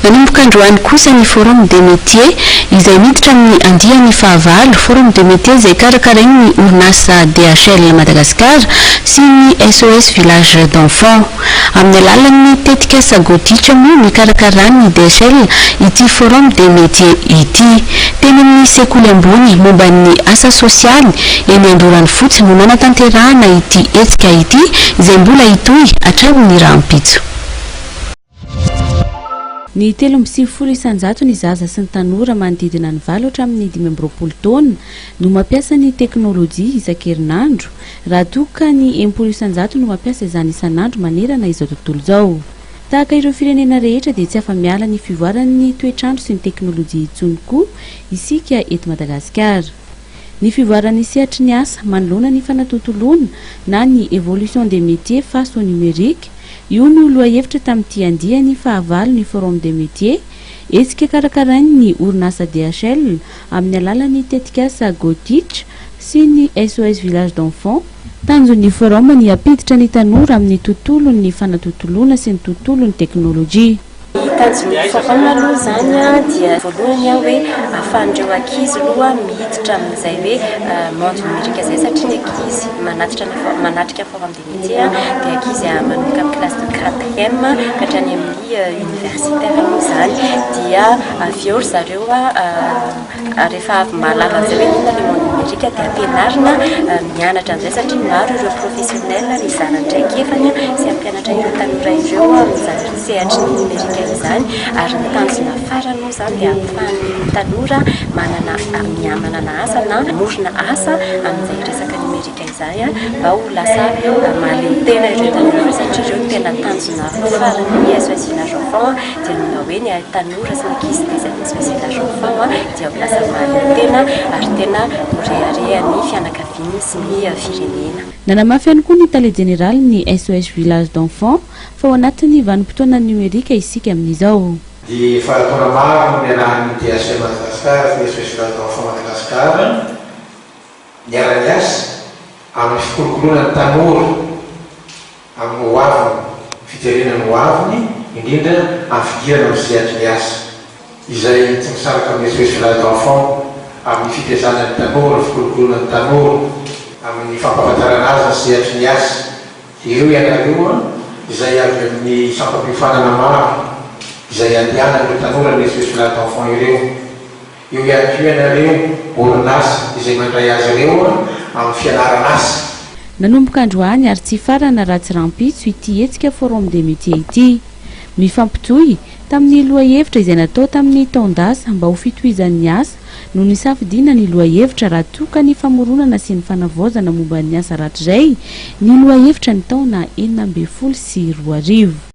Nanomboka androany kosa ny Forum des métiers izay miditra amin'ny andiany fahavalo, Forum des métiers izay karakarain'ny orinasa DHL Madagascar sy ny SOS Village d'Enfants. Amin'ny alalan'ny tetikasa Gotica moa nikarakaran'ny DHL ity Forum des métiers ity. Teny amin'ny sekoly ambony momba ny asa sosialy eny Andoranofotsy no nanatanterahana ity hetsika ity izay mbola hitohy hatramin'ny rahampitso. Ny 93% ny zaza sy ny tanora manodidina ny 8 hatramin'ny 25 taona no mampiasa ny teknolojia isan-kerinandro, raha toa ka ny 60% no mampiasa izany isan'andro manerana izao tontolo izao. Tahaka ireo firenena rehetra dia tsy afa-miala ny fivoaran'ny toetr'andro sy ny teknolojia intsony koa isika eto Madagasikara. Ny fivoaran'ny sehatry ny asa manoloana ny fanatontoloana na ny évolution des métiers face au numérique, io no lohahevitra tamin'ity andiany fahavalo ny Forum des métiers, hetsika karakarain'ny orinasa DHL amin'ny alalan'ny tetikasa GoTeach sy ny SOS Village d'Enfants. Tanjon'ny forum ny hampiditra ny tanora amin'ny tontolon'ny fanatontoloana sy ny tontolon'ny teknolojia. Ny tanjon'ny forum aloha izany dia voalohany hoe ahafahan'ireo ankizy aloha miditra amin'izay hoe monde numérique izay, satria ny ankizy manatitra manatrika forum des métiers dia ankizy manomboka amin'ny classe de quatrième ka hatrany amin'ny universitaire moa izany. Dia avy eo ry zareo, rehefa avy mahalala an'izay hoe inona le monde numérique, dia ampianarina mianatra an'izay, satria maro ireo professionnel mizara ny traikefany sy hampianatra ireo tanora ireo amin'izany sehatry ny numérique izany. Ary ny tanjona farany moa izany dia ahafahan'ny tanora manana manana asa na mamorona asa amin'izay resaka numérique izay, mba ho lasa mahaleo tena ireo tanora ireo, satria ireo no tena tanjona farany SOS Village Enfant, dia ny mba hoe ny tanora sy ny ankizy tezain'ny SOS Village Enfant dia ho lasa mahaleo tena ary tena ho reharehan'ny fianakaviany sy ny firenena. Nanamafy ihany koa ny tale jeneralin'ny SOS Village d'Enfants fa ao anatin'ny vanim-potoana numerika isika amin'izao. Dia efa taona maro no niarahan'ny DHL Madagascar sy ny SOS Village d'Enfants Madagascar niara-niasa amin'ny fikolokoloana ny tanora amin'ny ho aviny, fijerena ny ho aviny, indrindra amin'ny fidirana amin'ny sehatry ny asa, izay tsy misaraka amin'ny SOS Village d'Enfants amin'ny fitezana ny tanora, fikolokoloana ny tanora, amin'ny fampahafantarana azy ny sehatry ny asa. Ireo ianareo izay avy amin'ny sampam-piofanana maro izay andehanan'ireo tanora ny SOS Village d'Enfants ireo. Eo ihany koa ianareo orinasa izay mandray azy ireo amin'ny fianarana asa. Nanomboka androany ary tsy hifarana raha tsy rahampitso ity hetsika Forum des métiers ity. Mifampitohy tamin'ny lohahevitra izay natao tamin'ny taon-dasa mba ho fitohizan'ny asa no nisafidiana ny lohahevitra, raha toa ka ny famoronana sy ny fanavaozana momba ny asa rahatrizay ny lohahevitra ny taona 2016.